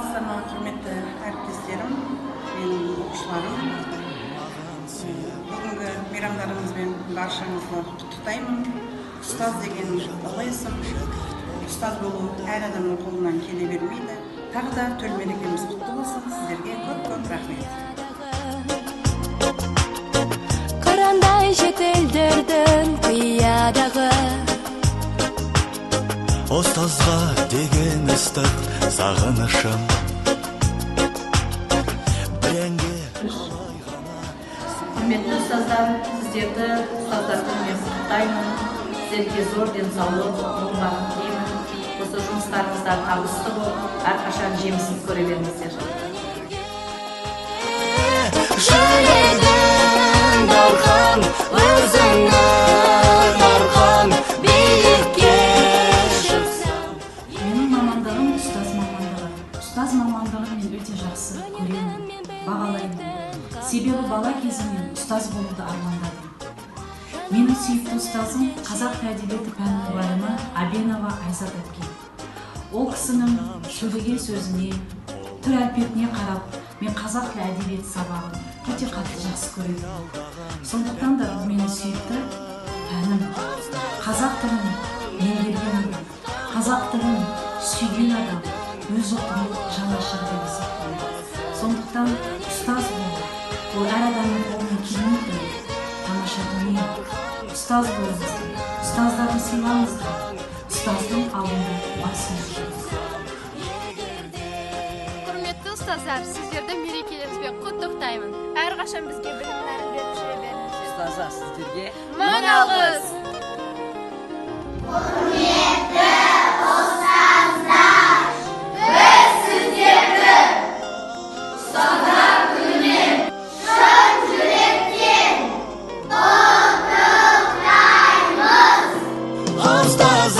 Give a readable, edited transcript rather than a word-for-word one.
Саламатсыздар ма, құрметті әріптестерім, менің оқушыларым! Бүгінгі мейрамдарыңызбен баршаңызды құттықтаймын. Ұстаз деген ұлы есім. Ұстаз болу әр адамның қолынан келе бермейді. Тағы да төл мерекеміз құтты болсын! Сіздерге көп көп рахмет. Қырандай жетілдірдің қиядағы. Ұстазға деген ыстық сағынышым бір әнге. Құрметті ұстаздар, сіздерді Ұстаздар күнімен құттықтаймын. Сіздерге зор денсаулық, мол бақыт тілеймін. Осы жұмыстарыңызда табысты болып, әрқашан жемісін көре беріңіздер. Жүрегім дархан, өзіңнің арқан, биікке шықсам. Менің мамандығым – ұстаз мамандығы. Ұстаз мамандығын мен өте жақсы көремін, бағалаймын. Себебі бала кезімнен ұстаз болуды армандадым. Менің сүйікті ұстазым – қазақ тілі әдебиеті пәнінің мұғалімі Абенова Айзат әпке. Ол кісінің сөйлеген сөзіне, түр әлпетіне қарап, мен қазақ тілі әдебиеті сабағын өте қатты жақсы көретінмін. Сондықтан да бұл менің сүйікті пәнім. Қазақ тілін меңгерген адам, қазақ тілін сүйген адам өз ұлтының жанашыры деп есептеймін. Сондықтан ұстаз болу – ол әр адамның қолынан келмейтін тамаша дүние. Ұстаз болыңыздар, ұстаздарды сыйлаңыздар, ұстаздың алдында бас иіңіздер. Құрметті ұстаздар, сіздерді мерекелеріңізбен құттықтаймын. Әрқашан бізге білім нәрін беріп жүре беріңіздер. Ұстаздар, сіздерге мың алғыс! Құрметті ұстаздар, біз сіздерді Ұстаздар күнімен шын жүректен құттықтаймыз! Ұстаз.